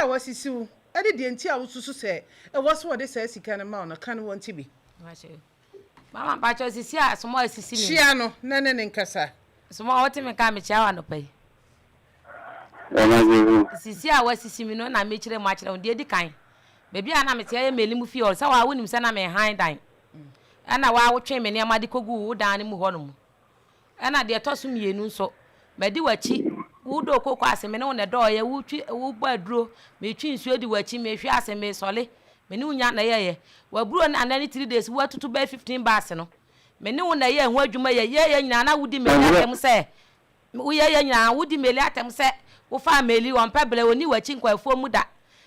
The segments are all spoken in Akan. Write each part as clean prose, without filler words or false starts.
a wasisi wo ne deɛ nti a wosusu sɛ ɛwɔ sɛ wɔde saa sika no ma wo no, ka no wɔn ti bi. Mama mpakyɛw sisi a soma a esisi me. Kyia no na ne ne nkasa. Soma a wote me nka a mekyia wo anɔpa yi. Sisi a wasisi me no na mekyerɛ mu akyerɛ wo. Deɛ edi kan, baabi a na mete ɛyɛ Meli mu fie hɔ sɛ waa wonim sɛ na mehan dan. Ɛna waa wotwee me nneɛma de koguu wo dan no mu hɔnom. Ɛna deɛ ɛtɔ so mmienu nso, madi w'akyi, wodɔɔ koko ase, me ne wo na ɛdɔɔeɛ, wotwi, wobɔ aduro, metwi nsuo di w'akyi, mehwe ase, mesɔle, me ne wo nya na ɛyɛeɛ. W'aburo no anan ne 3 days, woatutu bɛyɛ 15 bags no, me ne wo na ɛyɛɛ ho adwuma yɛ, yɛyɛ nyinaa na wodi meli atɛm sɛ, woyɛyɛ nyinaa wodi meli atɛm sɛ wofaa meli, ɔmpɛ brɛ, ɔnni w'akyi nkɔ afuo mu da.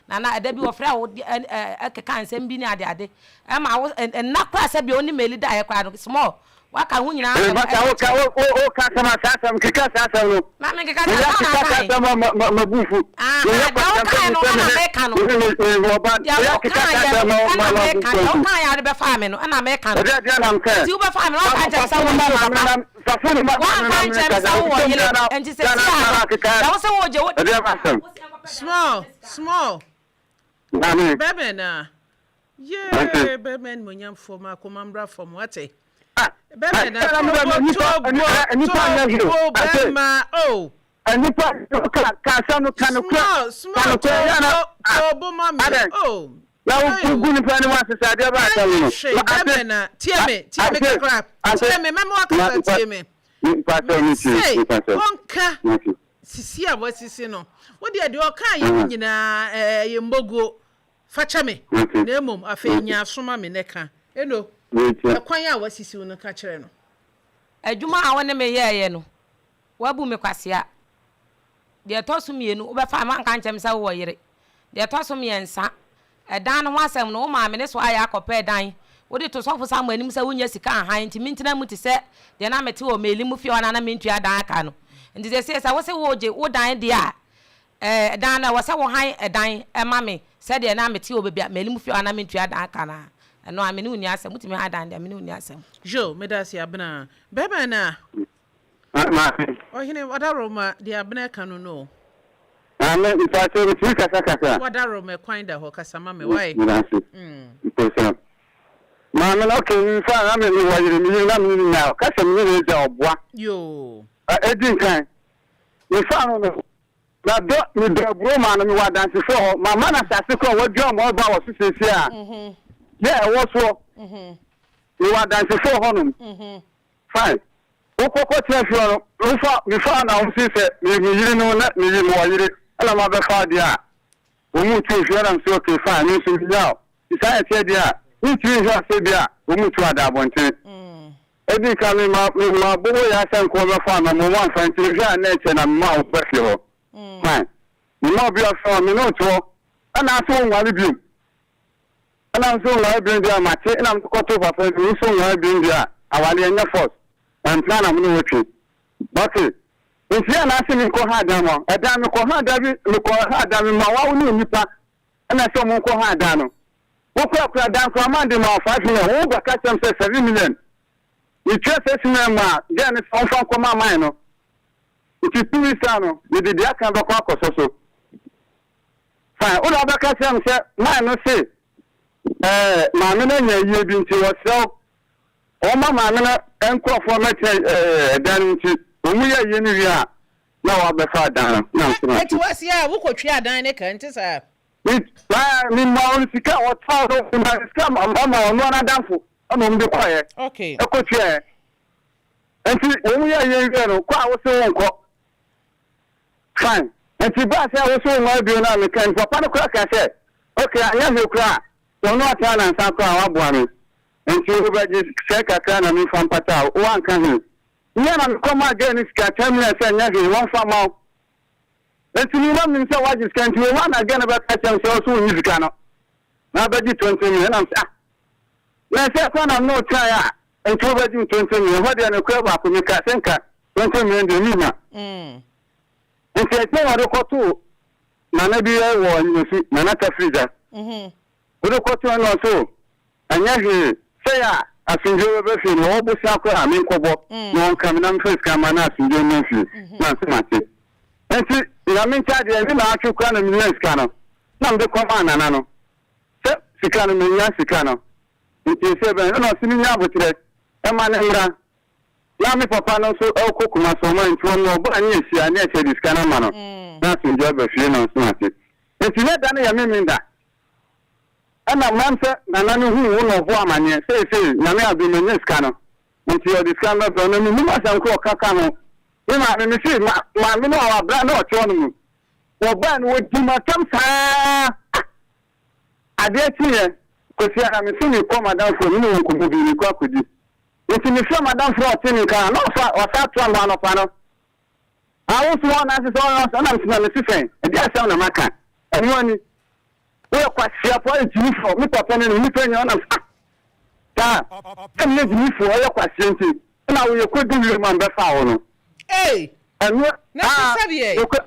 Na na ɛda bi wɔfrɛ wo ɛkeka nsɛm bi ne adeade ɛma wo nna koraa sɛ bia wo ne meli daeɛ koraa no small waka ho nyinaa asɛm. Masa woka woka asɛm a saa asɛm keka saa asɛm no. Na me keka saa asɛm na aka. Asɛm ma ma bu fu. Deɛ wokaeɛ no ɛna meka no. Deɛ wokaeɛ no ɛna meka deɛ wokaeɛ a wode bɛfaa me no ɛna meka no. Nti wobɛfaa me no wanka nkyerɛ me sɛ wowɔ yere papa. Wanka nkyerɛ me sɛ wowɔ yere nti sɛ si a no sɛ wo sɛ wogye wo. Small small. Bɛmɛ na. Yee bɛmɛ animonyamfoɔ ma akoma mmra fam wate. Bɛmɛ na tobo tobo tobo bɛma oh. Nipa ka ka asɛm no ka no kura Small small tobo tobo ma me oh. Na wogu nipa no mu asesa adeɛ ba asɛm no. Ɛnyɛ hwee bɛmɛ na tie me tie me kakra tie me mɛma wakasa tie me. Mese ɔnka sisi a wasisi no wo deɛ deɛ ɔka yɛ no nyinaa ɛyɛ mboguo fa kyɛ me na mmom afei nya aso ma me na ka eno ɛkwan a wasisi wo no ka kyerɛ no. Adwuma a wo ne me yɛeɛ no, woabu me kwasea. Deɛ ɛtɔ so mmienu, wobɛfaa me woanka ankyerɛ me sɛ wowɔ yere. Deɛ ɛtɔ so mmiɛnsa, ɛdan no ho asɛm no, womaa me ne so ayɛ akɔpɛ dan. Wode too sɔfo Samuel anim sɛ wonnya sika nhan nti mentena mu te sɛ deɛ na mete wɔ Meli mu fie hɔ no a na mentua dan ka no. Nti seesei sɛ wose woregye wo dan deɛ a, ɛɛ, dan no, ɛwɔ sɛ wohan ɛdan ma me sɛdeɛ na mete wɔ baabi a Meli mu fie hɔ a na mentua dan ka no a. Ɛno a, me ne wo nni asɛm. Wotumi han dan deɛ a, me ne wo nni asɛm. Yo, meda ase Abena. Bɛrima anaa? Maame. Ɔhene, wadaworoma, deɛ Abena reka no no o. Maame, mpakyɛw metumi kasa kakra? Wadaworoma, kwan da hɔ, kasa ma me, wai? Meda ase. Mpakyɛw. Maame no, okay, mfa na me mewɔ yere, me yere na me ne no nyinaa, ɔka sɛ me ne no agya ɔboa. Yoo. Edi nkan, mefa no no, na dɔ, medɔ aburo maa no, mewɔ adansefoɔ hɔ, mama no asase koraa a wadua mmɔreba wɔ so seesei a, yɛ ɛwɔ soɔ. Mewɔ adansefoɔ hɔnom. Fine. Wokɔ kɔtena fie hɔ no, wofa, mefaa na wose sɛ me me yere no na me yere mewɔ yere ɛna mabɛfa adeɛ a, wɔn mu tu fie ɛna mese okay fine me nso menya o. Nti saa ɛteɛ deɛ a, mentumi nhwɛ ase deɛ a wɔn mu tu ada abɔnten. Edi nka me ma me ma bobo yɛ asɛ nko bɛfa na mo amfa nti mehwɛ a na ɛkyɛ na mema wo ba fie hɔ. Fine. Mema obi afrɛ hɔ me ne wo te hɔ ɛna ase wo nware biom. Ɛna nso nware biom deɛ a mate ɛna mede kɔtoo papa bi wo nso nware biom deɛ a awareɛ nyɛ force ɛmpena na mene wo twe. Mate. Nti yɛ na ase menkɔ ha dan hɔ ɛdan mekɔ ha da bi mekɔ ha dan mema wawo ne onipa ɛna sɛ ɔmo nkɔ ha dan no. Wo kura kura dan koraa man de ma wo 5 million wo bɛka kyerɛ me sɛ 7 million metua 6 million ma girl no sɛ ɔmfa nkɔma man no nti 2 weeks a no mede deɛ aka bɛkɔ akɔsɔ so. Fine wo na wobɛka kyerɛ me sɛ man no se ɛɛ maame no anya ayie bi nti wɔsrɛ wo wɔma maame no nkurɔfoɔ mmɛtena ɛɛ ɛdan no nti wɔn yɛ ayie no wie a na wɔabɛfa adan no na nso na Ɛti wasi a wokɔtwe adan ne ka nte saa. Me maa me ma wɔn sika a wɔtɔn no me ma sika ma ma ɔno ara n'adamfo ɛna wɔn de kɔɛ ɛkɔtuaɛ nti wɔn yɛ ayie wie no kɔ a wose wonkɔ. Fine. Nti baa sɛ wo so wonware bio no a meka nti papa no koraa kaa sɛ okay anyɛ hwee koraa sɛ ɔno atena nansa koraa a waboa me nti wobɛgye sɛɛ kakra na memfa mpata wo woanka hwee me a na mekɔ maa girl no sika 10 million sɛ nyɛ hwee wɔmfa mma wo nti me na menim sɛ woagye sika nti wɔ hɔ a na girl no bɛka kyerɛ me sɛ ɔso wonnye sika no na abɛgye 20 million ɛna mesɛ ah na ɛsɛ koraa na me ne wo tenaeɛ a nti wobɛgye me 20 million hɔ deɛ nokorɛ baako meka sɛ nka 20 million deɛ mennya. Nti ɛkyɛ na ɔde kɔtoo nana bi wɔ Anyinasu, Nana Tafirigya. Wode kɔtoo no na ɔse o, ɛnyɛ hwee, sɛ yɛ a asomdwoeɛ bɛba fie no, ɔwɔ bosea koraa a menkɔbɔ na ɔnka me na memfa sika mma na asomdwoeɛ mmra fie. Na nse mate. Nti Nyame nkyɛ adeɛ, ne naawɔtwe koraa na menyaa sika no. Na mede kɔmaa Nana no sɛ sika no menya sika no nti ɛsɛ bɛn ɛna ɔse menya aboterɛ ɛma no mmra na me papa no nso ɛkɔ Kumasi ɔma nti ɔno ɔbaa ne yɛhyia ne ɛsɛ de sika no ama no na asomdwoe aba fie na ɔso ase nti na da no yɛ Memenda ɛna mam sɛ Nana no huu wo na ɔbɔɔ amaneɛ seesei Nyame adom manya sika no nti ɔde sika no bɛbrɛ na mennim asɛm korɔ ɔka ka ho me maame mese ma maame no a wabra na ɔte hɔ no mu Wɔbae no, wɔdii m'asɛm saa ara. Adeɛ kyeeɛ, Kwasiada, mese merekɔ m'adamfo hɔ, me ne wɔn nkɔmmɔ bi, merekɔ akɔdi. Enti mefrɛɛ m'adamfo no a ɔtee me nka no, na ɔfa, ɔsan toa me hɔ anɔpa no. Ah, wo nso wɔn ase sɛ ɔyɛ ɔsɛ, ɛna mese na mese sɛn? Ɛdeɛn asɛm na maka? Ɛno ani. Woyɛ kwasiafoɔ, ayɛ gyimifoɔ, me papa ne no, nnipa nyinaa, ɛna mese ah, saa, sɛ meyɛ gyimifoɔ, ɔyɛ kwasia nti, ɛna woyɛ kɔdi wiem a mebɛfaa wo no. Ei! Ɛno Na te a sɛ deɛ nokorɛ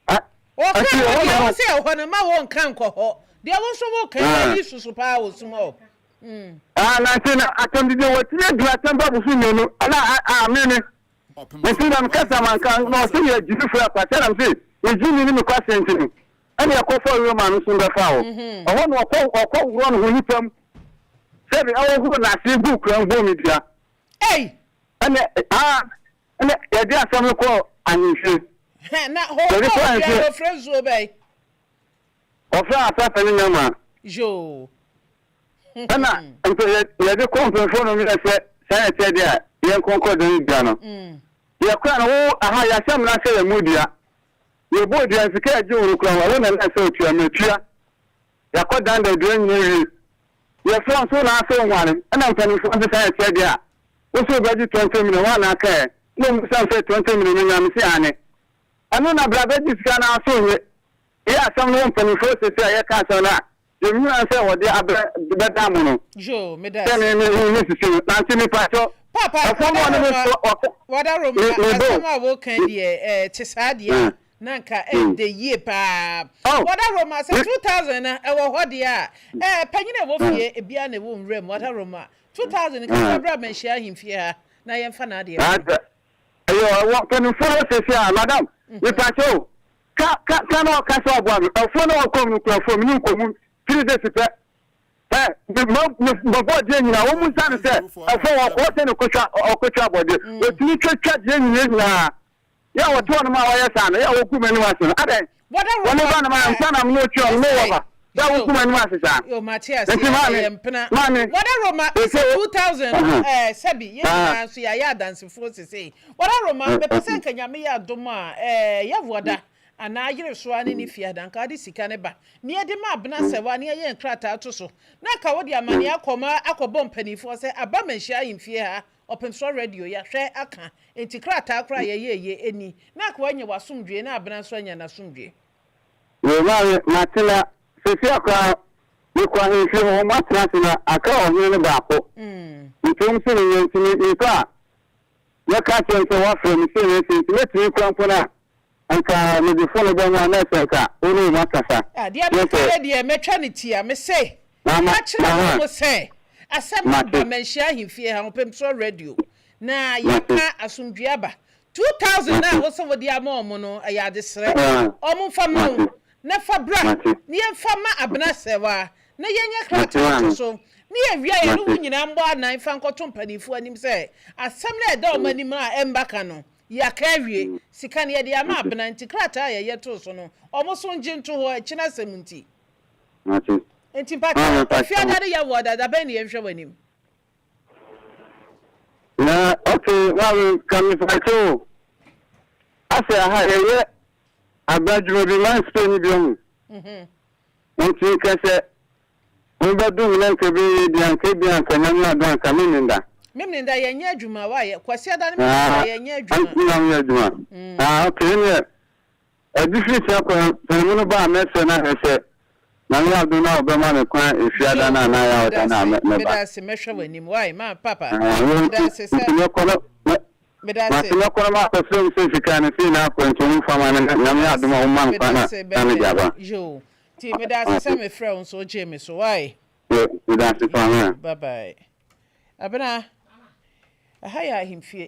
ɛ ɔka ɛnti hɔ ɛhɔ deɛ na wo sɛ ɛhɔ no ma wo nka nkɔ hɔ deɛ wo nso wo ka yi ayi susu paa wɔ sum hɔ. Ah na nti na atɛm didi wɔtumi aduru atɛm ba boso mmienu ɛna a a me me nti na mekasa manka na ɔsɛ yɛ gyimi fo akwa sɛ na mese me gyimi ne me kwasɛ nti no ɛna ɛkɔfa wura ma no so bɛfa hɔ ɛhɔ na ɔkɔ ɔkɔ worɔ no ho nipa mu sɛbi ɛwɔ horo n'ase gu kura bɔ me dua Ei! ɛna ah Ɛnna yɛde asɛm no kɔɔ ahemfie. Hɛ, na Yɛde hɔ kɔɔ kɔɔ ahemfie. dua wɔfrɛ nsuo bɛn? Wɔfrɛ asase no Nyama. Yoo. Ɛnna nti yɛde kɔɔ mpanyinfoɔ no yɛ sɛ saa na ɛteɛ deɛ a, yɛnkɔ nkɔ dan dua no. Yɛkɔɛ no, wo aha yɛahyɛ mmara sɛ yɛmmɔ dua. Yɛbɔɔ dua no, sika a yɛgye wo no koraa, wo na na ɛsɛ sɛ wotua, matua. Yɛakɔ dan da dua nyina wie. Yɛfrɛ wo nso wo na asɛ wo hwane. Ɛnna mpanimfoɔ nso saa na ɛteɛ deɛ a, wo nso wobɛgye 20 million, woana aka ɛ? Ɛnna wɔbisa me sɛ 20 million menya? Mese aane. Ɛno na bra bɛgye sika no ara so nnye. Yɛ asɛm no wɔ mpanimfoɔ seesei a yɛreka asɛm no a, deɛ mehunu ara ne sɛ wɔde abrɛ bɛdan mo no. Yoo, meda Sɛ ase. me me me sisi no, nante mepakyɛw. Paapa, Ɛfam hɔ no me Wadaroma, so ɔka Wadaroma, me me bo. asɛm a woka yi deɛ, ɛɛ, te saa deɛ a, Na nka ɛdɛ yie paa. Oh. Wada Roma sɛ 2000 no ɛwɔ hɔ deɛ a ɛɛ panyin a ɛwɔ fie ebiara na ɛwɔ nwura mu Wada Roma 2000 nka fa bra manhyia ahemfie ha na yɛmfa n'adeɛ ma no. Ɛyɛ ɛwɔ mpanimfoɔ no sese a madam mepakyɛ o ka ka ka na ɔka sɛ ɔboa me ɛfoɔ na ɔkɔ mu no kura foɔ me ne nkɔ mu 3 days pɛ ɛ me ma me mabɔ adeɛ nyinaa wɔn mu nsa no sɛ ɛfoɔ wɔkɔ sɛ ne kotwa ɔkotwa abɔdeɛ wɔtumi twatwa deɛ nyinaa nyinaa Yɛ a wɔte hɔnom a wɔyɛ saa no, yɛ a wogu m'anim ase no, adɛn? Wɔn ba no ma ansa na me otua wɔn, mewɔ ba, yɛ a wogu m'anim ase saa. Yo, mate ase, Enti maame, ɛyɛ mpena. maame, Wɔda Roma, ese sɛ wo, 2000 no, ɛhɛn, ɛɛ, sɛbi, yɛn ah, nyinaa nso yɛayɛ adansefoɔ sesei. Wɔda Roma, mepɛ sɛ nka Nyame yɛ adom a, ɛɛ, Yɛvoada anaa Ayeresoa ne ne fie ada, nka wode sika no ba, na yɛde ma Abena Sɛwa na yɛyɛ nkrataa to so, na nka wode amaneɛ akɔ ma akɔbɔ mpaninfoɔ sɛ aba Manhyia ahemfie ha, Ɔpemsoɔ radio yɛahwɛ aka nti krataa koraa yɛyɛɛ yɛ ɛni na anka wanya w'asomdwoe na abena nso anya n'asomdwoe. Yoo maame mate na sesia koraa mekɔ ahemfie hɔ wɔn atena ase na aka ɔhene no baako nti wɔn se menyɛ nti me mekɔ a mɛka akyerɛ no sɛ wafrɛ me sei na sei nti mɛtumi kura mpo no a nka mede fone bɛma a na ɛsɛ nka wo ne wɔn akasa Ah deɛ na meka sɛ no deɛ mɛtwa no tia mese Mama, Ka kyerɛ aha. wɔn sɛ, Asɛm no Mate. ba Manhyia Ahemfie ha, Ɔpemsoɔ Radio, na Mate. yɛaka asomdwoeɛ aba. 2000 no a Mate. wo sɛ wode ama wɔn no, ɛyɛ adesrɛ. Ah. Wɔmfa mma wo, Mate. na fa bra, Mate. na yɛmfa mma Abena Serwaa, na yɛnyɛ Mate, krataa nto maame. so, na yɛwie a yɛne wo Mate. nyinaa mmɔ anan mfa nkɔto mpanimfoɔ anim sɛ asɛm no a ɛda wɔn anim a ɛmma ka no, yɛaka awie. Sika no yɛde ama Mate. Abena, nti krataa a yɛyɛ too so no, wɔn nso ngye nto hɔ, ɛkyena asɛm nti. Mate. Nti Maame mpakyɛw, mpakyɛw. Efiada ne Yawɔ da, da bɛn na yɛnhwɛ w'anim? Na okay maame ka mepakyɛw o. Asɛ aha yɛyɛ abra adwuma bi man Spain ni bi ɔho. Nti nka sɛ mobɛdom na nka ɛbɛyɛ bi anka ebi anka Nyame adom anka memenda. Memenda yɛnyɛ adwuma wayɛ Kwasiada ne memenda yɛnyɛ adwuma. Ah, nti na moyɛ adwuma. Ah okay ɛneɛ Ɛde firi tia kwan sɛ me no ba a mɛsrɛ no ahwɛ sɛ Nyame adom na ɔbɛma me kwan Efiada no Yoo, anaa Yawoda no a medase, mɛba. medase, mɛhwɛ w'anim. Wai, ma, papa, Ɛɛ, medase nti sɛ, mɛkɔ no, mɛ, medase. mate mɛkɔ no makɔsrɛ mu sɛ sika no sei na akɔ nti momfa ma me na Nyame adom a woma me kwan na, Medase, na mede bɛhwɛ. aba. Yoo, nti medase sɛ mefrɛ wo nso wogyee me so. Wai. Yoo, medase paa Yoo, ma. bye bye. Abena, ɛha yɛ ahemfie.